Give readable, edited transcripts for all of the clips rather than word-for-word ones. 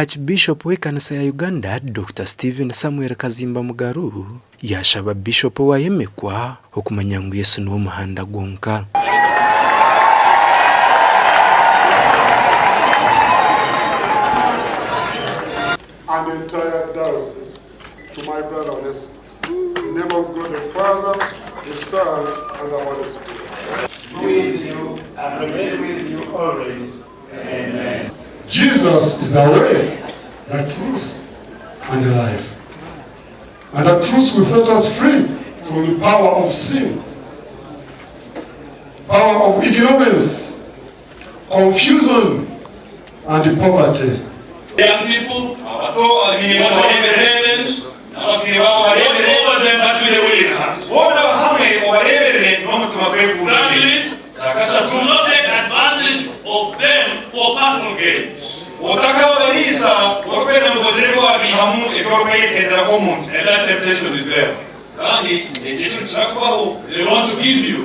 Archbishop w'ekanisa ya Uganda, Dokita Stephen Samuel Kazimba Mugaru yaashaba Bishop owayemekwa okumanya ngu Yesu niwe muhanda gwonka. And the entire diocese to my brother Onesimus. In the name of God the Father, the Son, and the Holy Spirit. Be with you and remain with you always. Amen. Jesus is the way, the truth, and the life. And the truth will set us free from the power of sin, power of ignorance, confusion, and poverty. Young people, Abato not abaine only the parents, n'abazaire baabo not bareeberere over them, but with a willing heart. boona hamwe obareeberere n'omutima gwekundiire. Thirdly, Kyakashatu, do not take advantage of them for personal gains. otakabariisa orikwenda ngu ogire ebi waabaihamu ebi orikweyetendera nk'omuntu. And that temptation is there. Kandi ekyo ekintu kirikubaho. They want to give you,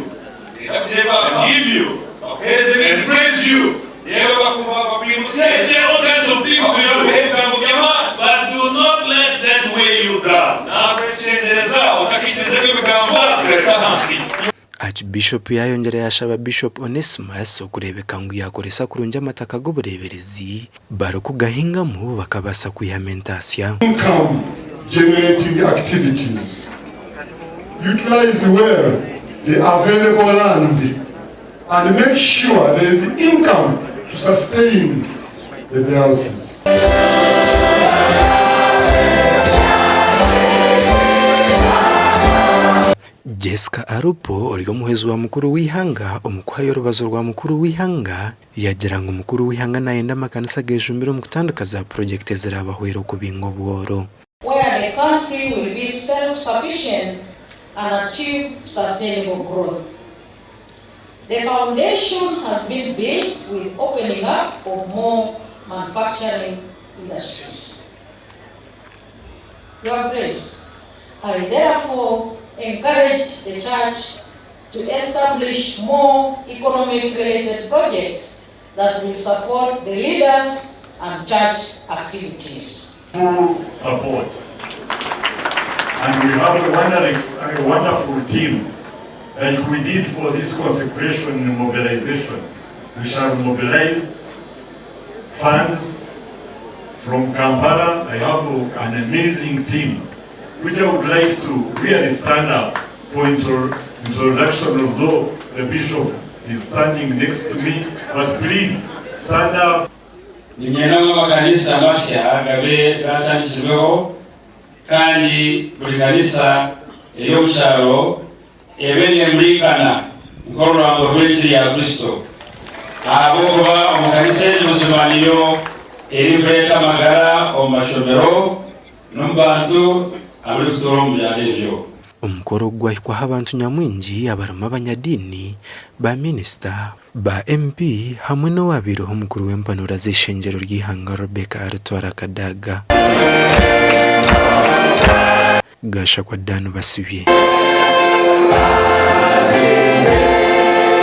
Nibenda kugira ebi and baakuha, give you, bakuheereze and ebintu, praise you. reero bakwimuse, They say all kinds of things to bakugambeho you. ebigambo by'amaani. But do not let that weigh you down. Nakweshengyereza otakaikiriza ebyo bigambo kukureta ahansi. Archbishop yaayongyera yaashaba Bishop Onesmus okureebeka ngu yaakoresa kurungi amataka g'obureeberezi barikugahingamu bakabaasa kwihamu entaasya. Income generating activities, Utilize well the available land and make sure there is income to sustain the diocese. Jessica Alupo ori omuhwezi wa mukuru w'eihanga omu kuhayo orubazo rwa mukuru w'eihanga yagira ngu mukuru w'eihanga nayenda amakanisa gejumbire omu kutandika za purogyekiti ezirabahwere okubinga obworo. Where the country will be self-sufficient and achieve sustainable growth. The foundation has been built with opening up of more manufacturing industries. Your Grace, I therefore encourage the Church to establish more economic related projects that will support the leaders and church activities. Full support and we have a wonderful, a wonderful team like we did for this consecration and mobilization. We shall mobilize funds from Kampala. I have an amazing team which I would like to really stand up for intro, introduction, although the bishop is standing next to me, but please stand up. Niinyenda ngu amakanisa masya gabe gaatandikirweho kandi buri kanisa eri omu kyaro ebe neemurikana nk'orurango rw'engiri ya Kristo. Ahabw'okuba omu kanisa egi buzima niyo erikureeta amagara omu mashomero n'omu bantu abarikutuura omu byaro ebyo. Omukoro ogu gwahikwaho abantu nyamwingi abarimu abanyadiini, ba minisita, ba MP hamwe n'owabaireho omukuru w'empanura z'eishengyero ry'eihanga Rebecca Alitwala Kadaga. Gashakwa Dan Basibye.